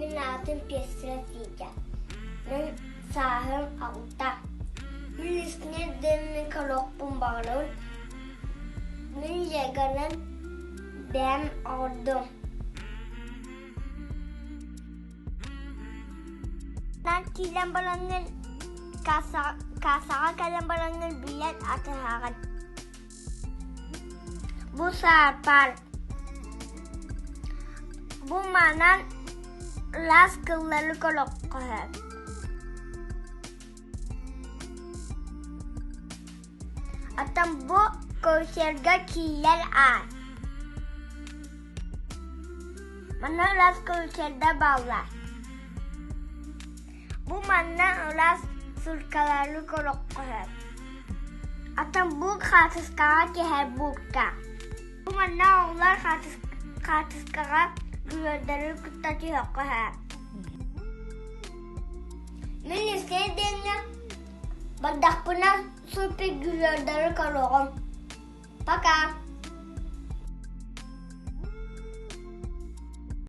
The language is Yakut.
Мин аатым Пестря Федя. Мин сааһым алта. Мин лесник диэммин көрүөхпүн баҕарабын. Мин леганан бэйэм оҥордум. Киирэн бараҥҥын кассаҕа кэлэн бараҥҥын билиэт атыһаҕын. Бу сааппар Бу манан ыраас кыллары көрөххө сөп. Оттон бу карусельга киирэр аан. Манна ыраас карусельдар бааллар. Бу манна ыраас сыркалары көрөххө сөп. Оттон бу хаартыскаҕа түһэр буукка. Бу манна оҕолор хаартыскаҕа геройдары кытта түһүөххэ сөп. Мин Лисей диэҥҥэ бардахпына супергеройдары көрүөҕүм. Пока!